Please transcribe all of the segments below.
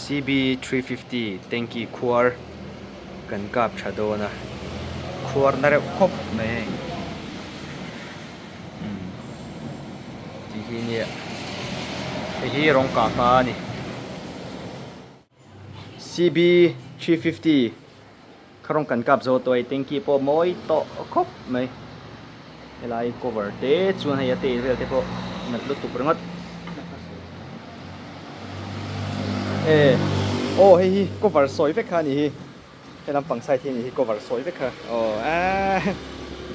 CB350 tanky khuar kan kap tha dawn a, khuar na reuh khawp mai hei. Umm tih hi nia hei hi rawng kah hma a ni. CB350 kha rawng kan kap zo tawh a hei tanky pawh mawi tawh khawp mai. Helai cover te chuan hei a tail vel te pawh nalh lutuk ringawt. E aw hei hi cover sawi vek kha a ni hi he lampang side hi a ni hi cover sawi vek kha aw eeh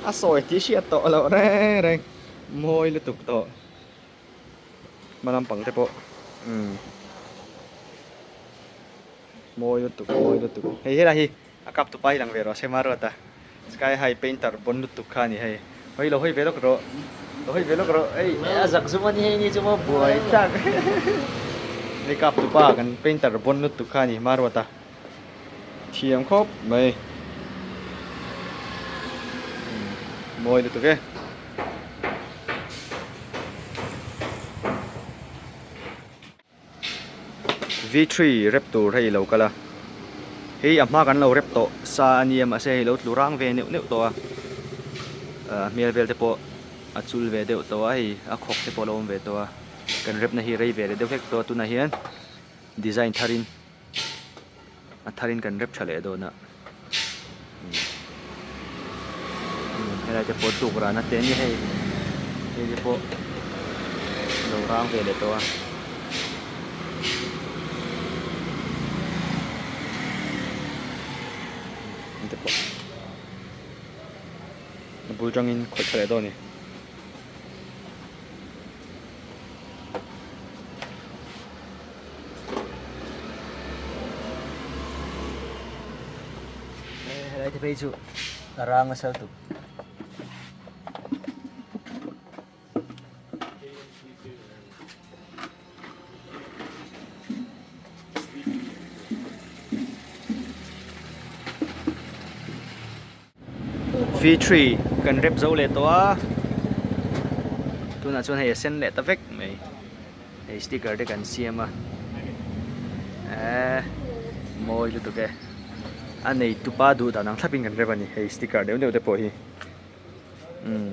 a sawi tih hriat tawh loh reng reng mawi lutuk tawh hma lampang te pawh umm mawi lutuk mawi lutuk hei helai hi a kap tupa hi lang ve rawh se Maruata sky high painter bawn lutuk kha a ni hei hawi lo hawi ve lawk rawh lo hawi ve lawk rawh hei a zak zum a ni hei ni chu maw buai thlak hei kap tupa kan painter bawn lutuk kha a ni Maruata thiam khawp mai mawi lutuk e. V3 rep tur hei lo kal a, hei a hma kan lo rep tawh sa a nia mahse hei lo tlu rang ve neuh neuh tawh a, a hmel vel te pawh a chul ve deuh tawh a hei a khawk te pawh a lo awm ve tawh a, kan rep na hi rei ve leh deuh hlek tawh a tunah hian design thar in a thar in kan rep tha leh dawn a, helai te pawh tluk rana te ania hei hei te pawh lo rang ve leh tawh a. Te pawh a bul tangin khawih tha leh dawn a ni. Helai te phei chu a rang a sal tuk. V3 kan rep zo leh tawh a tunah chuan hei a sen leh ta vek mai hei sticker te kan siam a eee mawi lutuk e a nei tupa duh dan ang thlapin kan rep a ni hei sticker deuh deuh te pawh hi umm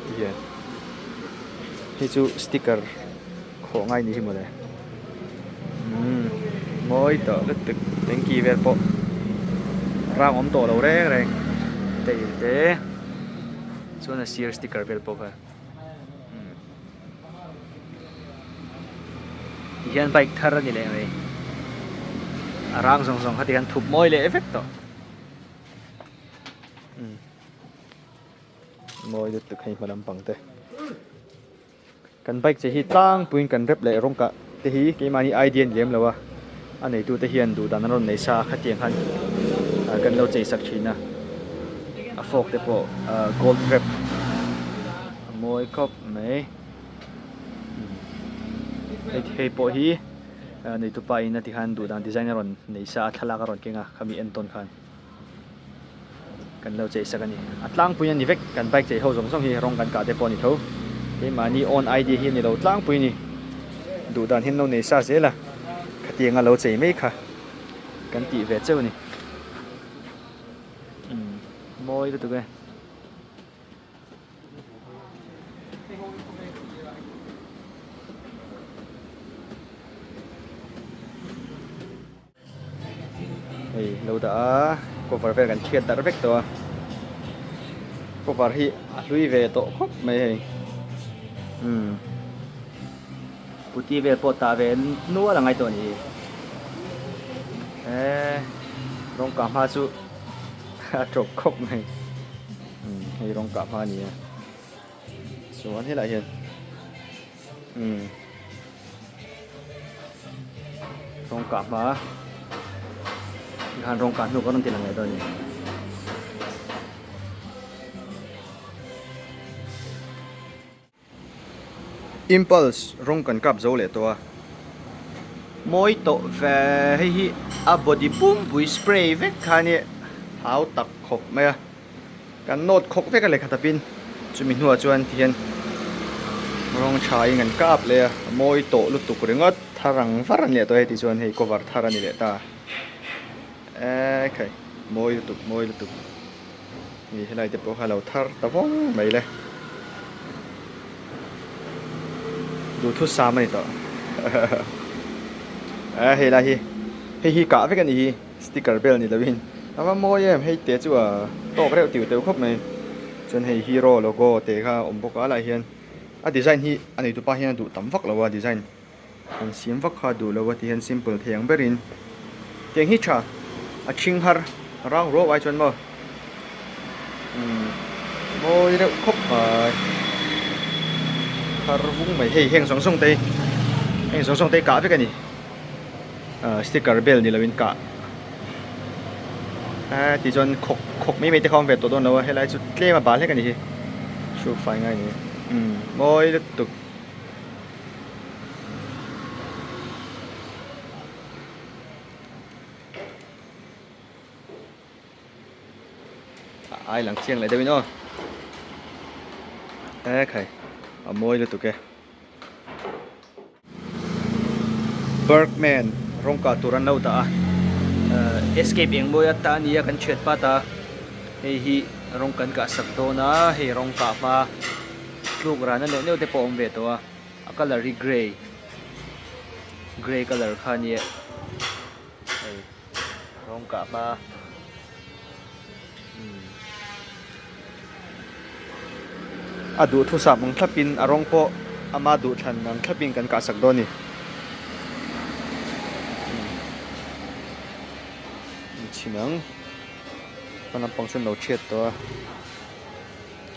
tihian hei chu sticker khawh ngai ni hi mawle umm mawi tawh lutuk tanky vel pawh rang awm tawh lo reng reng tail te chuan a sir sticker vel pawh kha umm tihian bike thar a ni leh mai a rang zawng zawng kha ti hian thup mawi leh vek tawh. Mawi lutuk hei hma lampang te kan bike che hi tlangpuiin kan rep leh rawng kah te hi keimahni idea a ni lem lo a a neitu te hian duh dan an rawn nei sa a khatiang khan kan lo chei sak thin a a fork te pawh gold wrap a mawi khawp mai hei pawh hi neitu pa in a ti khan duh dan design a rawn nei sa a thlalak a rawn keng a khami entawn khan. Kan lo chei sak a ni. A tlangpui a ni vek. Kan bike chei ho zawng zawng hi rawng kan kah te pawh a ni tho. Keimahni own idea hi a ni lo tlangpui a ni. Duh dan hian lo nei sa zel a. Khatianga lo chei mai kha kan tih ve cheu a ni. Umm mawi lutuk e. Hei lo dah a cover vel kan chhiat darh vek tawh a cover hi a hlui ve tawh khawp mai hei umm putty vel pawh tah ve nual a ngai tawh a ni hi eee rawng kah hma chu a tawp khawp mai umm hei rawng kah hma a ni a chuan helaiah hian umm. Rawng kah hma tikhan rawng kah hnu ka rawn ti lang leh dawn a ni. Impulse rawng kan kap zo leh tawh a, mawi tawh ve hei hi a body pumpui spray vek kha a nia hau tak khawp mai a. Kan nawt khawk vek a lehkha tapin chumi hnuah chuan tihian rawng thain kan kap leh a, a mawi tawh lutuk ringawt. Thar ang var a ni leh tawh e tichuan hei cover thar a ni leh ta. Eee khai mawi lutuk mawi lutuk hei helai te pawh kha lo thar ta vawng mai le duhthusam a ni tawh eh hei lai hi hei hi kah vek a ni hi sticker bel ni lovin a va mawi em hei te chu a tawk reuh tiu teuh khawp mai chuan hei hero logo te kha a awm bawk a lai hian a design hi a neitupa hian a duh tam vak lo a design. An siam vak kha duh lo a ti hian simple thei ang berin tiang hi tha a thing har rang ruau ai chuan maw umm mawi reuh khawp mai thar vung mai hei heng zawng zawng te hi heng zawng zawng te hi kah vek a ni ah sticker bel ni lovin kah eh tichuan khawk khawk mai mai te kha a awm ve tawh dawn lo a helai chu tlem a bal hlek a ni hi hruk fai ngai a ni umm mawi lutuk. A ai lang chiang leh deuhin aw e khai a mawi lutuk e Bergman rawng kah tur an lo dah a escape eng mawi ata a nia kan thiat pat a hei hi rawng kan kah sak dawn a hei rawng kah hma tluk rana neuh neuh te pawh a awm ve tawh a a colour hi grey grey colour kha a nia hei rawng kah hma umm a duhthusam ang thlapin a rawng pawh ama duhthlan ang thlapin kan kah sak dawn a ni umm chhin ang hma lampang chuan lo thiat tawh a.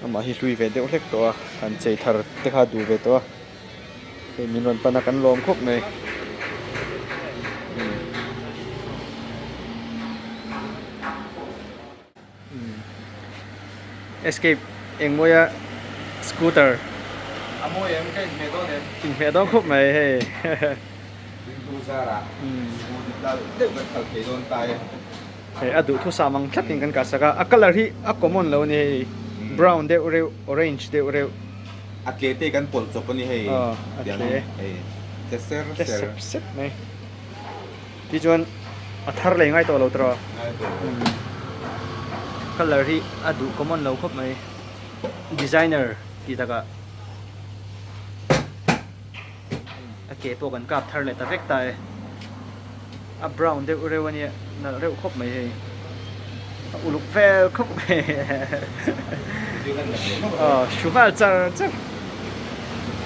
Amah hi hlui ve deuh hlek tawh a, han chei thar te kha a duh ve tawh a, hei min rawn pan a kan lawm khawp mai. Escape eng mawi a scooter. A mawi em ka inhmeh dawn em? Inhmeh dawn khawp mai hei. Ringtu zarah scooty dal deuh kan khalh thei dawn ta e. Hei a duhthusam ang thlapin kan kah sak a, a colour hi a common lo a ni hei brown deuh reuh orange deuh reuh. A tle te kan pawlh chawp a ni hei Aw a tle hei tle ser tle sep sep mai tichuan a thar leh ngai tawh lo tawh ngai tawh lo colour hi a duh common lo khawp mai designer tih takah a ke pawh kan kap thar leh ta vek ta e a brown deuh reuh a nia nalh reuh khawp mai hei a uluk vel khawp mai aw hru nghal char char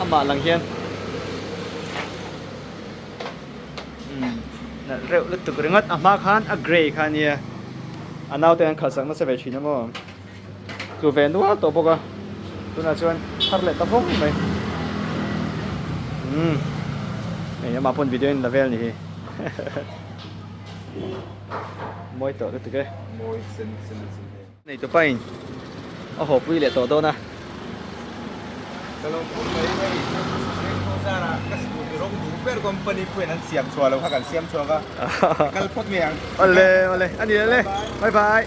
amah lang hian umm nalh reuh lutuk ringawt a hma khan a grey kha a nia a naute an khalh sak nasa ve thin a maw. Tlu ve nual tawh bawk a, tunah chuan thar leh ta vawng mai. Umm hei amah pawn video in la vel ni hi. Mawi tawh lutuk e. Mawi sen sen sen e. Nei tupa in a haw pui leh tawh dawn a. Ka lo phur mai hei Rainbow zarah ka scooty rawng duh ber company pawhin an siam chhuah lo kha kan siam chhuak a, ka kal phawt mai ang. Awle awle a ni le bye bye.